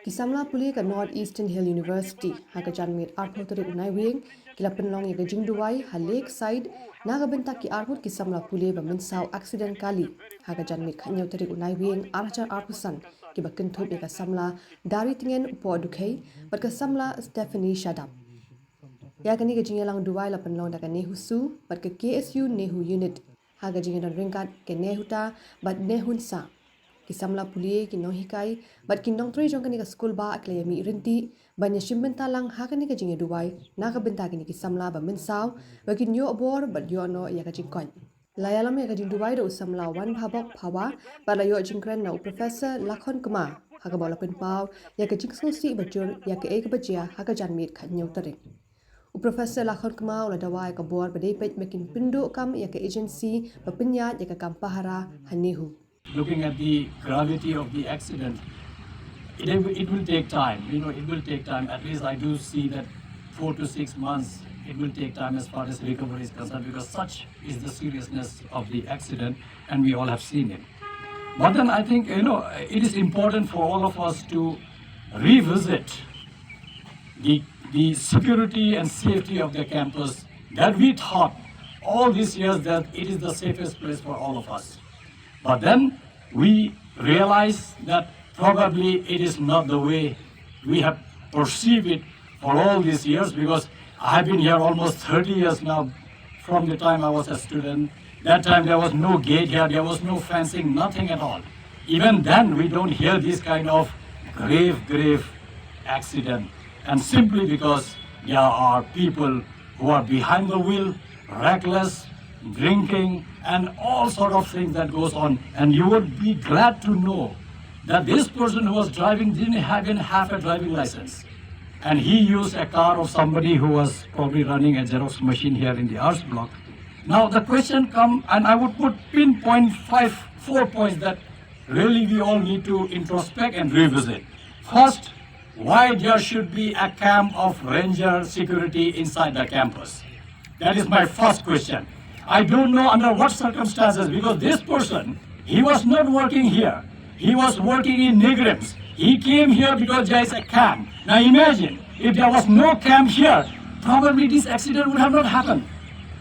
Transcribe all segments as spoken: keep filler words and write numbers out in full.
Ki samla pule ka North Eastern Hill University ha ka janmiet arphew tarik u Naiwieng ki la pynlong ïa ka jingduwai ha Lakeside na ka bynta ki arngut ki samla pule ba mynsaw accident kali ha ka janmiet khatñiew tarik u Naiwieng arhajar arphew san, ki ba kynthup ïa ka samla Daritngen Pohdukhei bad ka samla Stephanie Shadap. Ïa kane ka jingïalang duwai la pynlong da ka NEHUSU bad ka K S U NEHU Unit ha ka jingïadon ryngkat ka NEHUTA bad NEHUNSA. Ki samla pule, ki nonghikai bad ki nongtrei jong kane ka skul ba ki la ïamih ryntih ban ïashim bynta lang ha kane ka jingïaduwai na ka bynta kine ki samla ba mynsaw ba kin ïoh bor bad ïoh noh ïa ka jingkoit. La ïalam ïa ka jingduwai da u samla Wanbhabok Phawa bad la ïoh jingkren na u Professor Lakhon Kma ha kaba u la pynpaw ïa ka jingsngewsih ba jur ïa kaei kaba jia ha ka janmiet khatñiew tarik. U Professor Lakhon Kma u la dawa ïa ka bor ba dei peit ba kin pynduh kam ïa ka agency ba pynïaid ïa ka kam pahara ha NEHU. Looking at the gravity of the accident, it, it will take time. You know, it will take time. At least I do see that four to six months, it will take time as far as recovery is concerned, because such is the seriousness of the accident, and we all have seen it. But then I think, you know, it is important for all of us to revisit the, the security and safety of the campus that we thought all these years that it is the safest place for all of us. But then we realize that probably it is not the way we have perceived it for all these years, because I have been here almost thirty years now, from the time I was a student. That time there was no gate here, there was no fencing, nothing at all. Even then, we don't hear this kind of grave, grave accident. And simply because there are people who are behind the wheel, reckless, drinking, and all sort of things that goes on. And you would be glad to know that this person who was driving didn't even have a driving license. And he used a car of somebody who was probably running a Xerox machine here in the arts block. Now the question come, and I would put pinpoint five, four points that really we all need to introspect and revisit. First, why there should be a camp of ranger security inside the campus? That is my first question. I don't know under what circumstances, because this person, he was not working here. He was working in NEIGRIHMS. He came here because there is a camp. Now imagine, if there was no camp here, probably this accident would have not happened.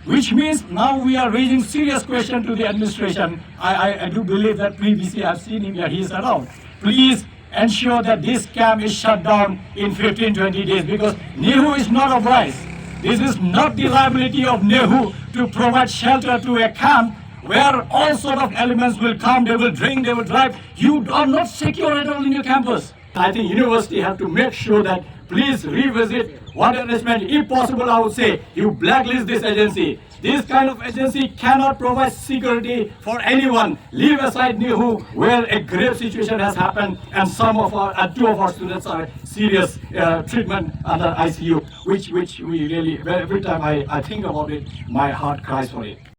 Which means now we are raising serious question to the administration. I, I, I do believe that P V C, I've seen him here, he is around. Please ensure that this camp is shut down in fifteen, twenty days, because NEHU is not obliged. This is not the liability of NEHU to provide shelter to a camp where all sort of elements will come, they will drink, they will drive. You are not secure at all in your campus. I think university have to make sure that please revisit what arrangement. If possible, I would say you blacklist this agency. This kind of agency cannot provide security for anyone. Leave aside NEHU, where a grave situation has happened, and some of our, uh, two of our students are serious, uh, treatment under I C U, which, which we really, every time I, I think about it, my heart cries for it.